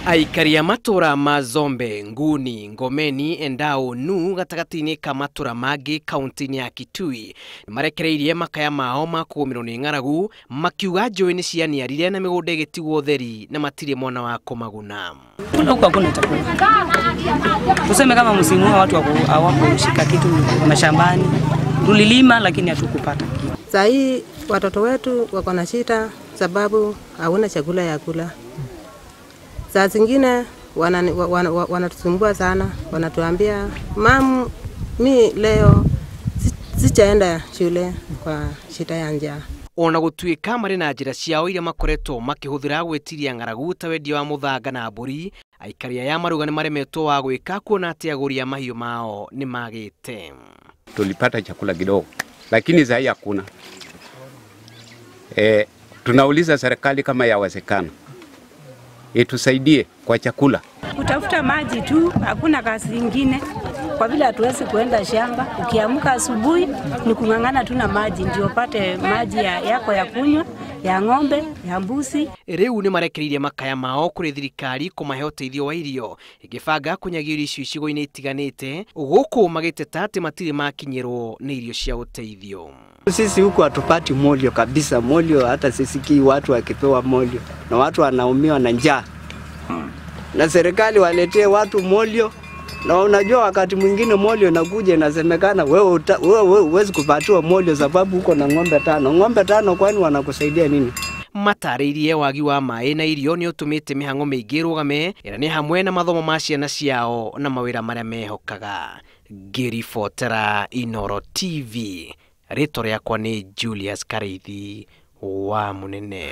Aikari a matũra ma Zombe, Nguni, Ngomeni, Endau, Nu gatagatĩ-inĩ ka matũra mangĩ kaunti-inĩ ya Kitui marekereirie makaya mao ma kũgũmĩrwo nĩ ng'aragu, makiuga njũĩ nĩ cianiarire na mĩgũnda ĩgĩtigwo theri na matirĩ mwana wa kũmaguna. Huku hakuna chakula. Tuseme kama msimu huu watu hawakushika kitu mashambani. Tulilima lakini hatukupata kitu. Saa hii watoto wetu wako na shida sababu hawana chakula ya kula. Saa zingine wanatusumbua sana, wanatuambia mamu, mi leo sichaenda shule kwa shida ya njaa. Ona gũtuĩka marĩ na njĩra ciao iria makoretwo makĩhũthĩra gwĩtiria ng'aragu ta wendia wa mũthanga na mbũri, aikari aya maruga nĩ maremetwo wa gwĩka kuona atĩ agũri a mahiũ mao nĩ magĩte. Tulipata chakula kidogo lakini saa hii hakuna. Tunauliza serikali kama yawezekana itusaidie kwa chakula. Kutafuta maji tu, hakuna kazi nyingine. Kwa vile hatuwezi kuenda shamba, ukiamka asubuhi ni kung'ang'ana tu na maji ndio upate maji yako ya kunywa, ya ng'ombe, ya mbuzi. Rĩu nĩ marekereirie makaya mao kũrĩ thirikari kũmahe ũteithio wa irio ĩgĩbanga kũnyagia irio icio icigo-inĩ itiganĩte, gũkũ magĩteta atĩ matirĩ makinyĩrwo nĩ irio cia ũteithio. Sisi huku hatupati molio kabisa, molio hata sisikii watu wakipewa molio, na watu wanaumia na njaa. Na serikali waletee watu molio, na unajua wakati mwingine molio inakuja inasemekana wewe huwezi kupatiwa molio sababu uko na ng'ombe tano. Ng'ombe tano kwani wanakusaidia nini? Matarĩirie wagi wa maĩ na irio nĩ ũtũmĩte mĩhang'o mĩingĩ ĩrũgame, ĩrĩa nĩ hamwe na mathomo ma ciana ciao na mawĩra marĩa mehokaga. Ngĩribotera Inooro TV, rĩtwa rĩakwa nĩ Julius Karĩithi wa Mũnene.